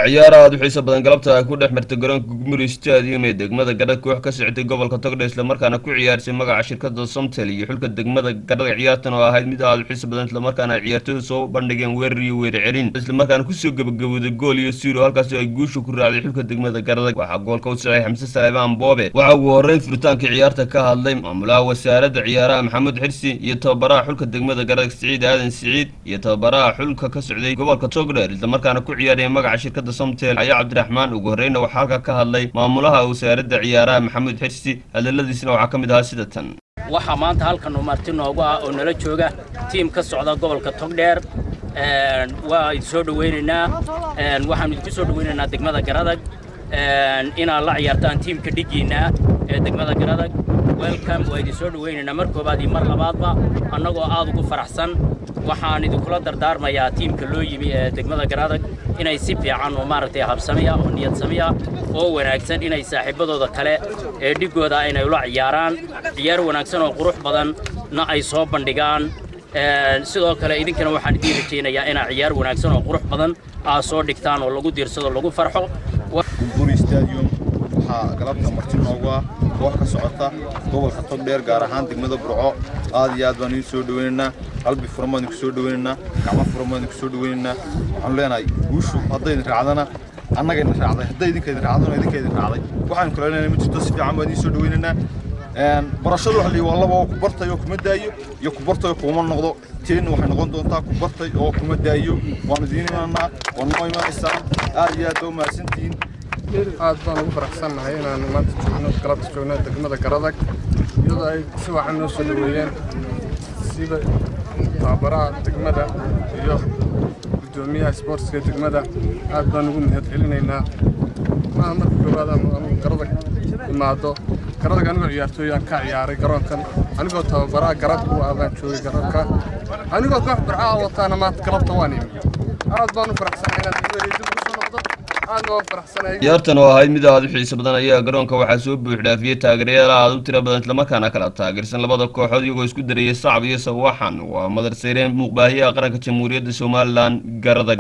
Waxaa ciyaar aad u xiiso badan galabta ay ku dhex martay garoonka Gumuri Stadium ee degmada Garadh koox ka socotay gobolka Togdheer, islamarkaana ku ciyaarsay magaca shirkadda Somtel iyo xulka degmada Garadh. Ciyaartan oo ahayd mid aad u xiiso badan, islamarkaana ay ciyaartoydu soo bandhigeen weerar iyo weerar celin, islamarkaana kusoo gabagabowday 1-0, halkaas oo ay guusha ku raacday xulka degmada Garadh. Waxaa goolka u saxay Xamse Saleebaan Boobe. Waxaa ugu horreyn furitaankii ciyaarta ka hadlay maamulaha wasaaradda ciyaaraha Maxamuud Xirsi iyo tababaraha xulka degmada Garadh Siciid Aadan Siciid iyo tababaraha xulka ka socday gobolka Togdheer, islamarkaana ku ciyaaraya magaca shirkadda Somtel Ayaa Cabdiraxmaan. Ugu horreyna waxaa halka ka hadlay maamulaha wasaaradda ciyaaraha Maxamuud Xirsi, hadaladiisna waxaa ka mid ahaa sida tan: Waxaa maanta halkan marti noogu ah oo nala jooga tiim ka socda gobolka Togdheer. Waa idin soo dhawaynaynaa, waxaanu idinku soo dhawaynaynaa degmada Garadag inaad la ciyaartaan tiimka dhiggiinna ee degmada Garadag. Welcome, waa idin soo dhawaynaynaa mar koobaad iyo mar labaadba, annagoo aad ugu faraxsan. Waxaan idinkula dardaarmayaa tiimka loo yimi ee degmada Garadag inay si fiican oo maaragtay habsamiya oo niyad samiya oo wanaagsan inay saaxiibadooda kale ee dhiggooda inay ula ciyaaraan, ciyaar wanaagsan oo qurux badanna ay soo bandhigaan. Sidoo kale idinkana waxaan idiin rajaynayaa inaad ciyaar wanaagsan oo qurux badan aad soo dhigtaan oo lagu diirsado, lagu farxo. Gumguri Stadium waxaa galabta marti noogu ah koox ka socota gobolka Togdheer, gaar ahaan degmada Burco. Aad iyo aad baan idiin soo dhawaynaynaa, qalbi furan baan idinku soo dhawaynaynaa, gacmo furan baan idinku soo dhawaynaynaa. Waxaanu leenahay guushu hadday idin raacdana annaga idin raacday, hadday idinka idin raacdana idinka idin raacday. Waxaanu kala leenahay ma jirto, si fiican baan idiin soo dhawaynaynaa. Barashadu waxa la waa laba oo: ku bartay oo kuma daayo iyo ku bartay oo kuma noqdo. Teenna waxay noqon doontaa ku bartay oo kuma daayo. Waanu idiin imaanaa, waa noo imanaysaan. Aad iyo aad baa u mahadsantihiin. Aad baan ugu faraxsannahay inaan maanta joogno, galabta joogno degmada Garadag, iyadoo ay si wacan noo soo dhaweeyeen sida tababaraha degmada iyo guddoomiyaha sboortska degmada. Aad baan ugu mahad celinaynaa. Maaha marka koowaad anugu Garadag imaado. Garadag anigoo ciyaartooyaan ka ciyaaray garoonkan, anigoo tababaraha Garad u ah baan joogay garoonka, anigoo koox Burcaa wataana maanta galabta waan imi. Aad baan u faraxsanahay inaan degmadii dib ugu soo noqdo. Ciyaartan oo ahayd mid aad u xiiso badan ayaa garoonka waxaa soo buuxdhaafiyey taageerayaal aad u tiro badan, islamarkaana kala taageersan labada kooxood, iyagoo isku darayay sacab iyo sawaxan. Waa Madar Sayreen, muuqbaahiyaha qaranka Jamhuuriyadda Somalilan, Garadag.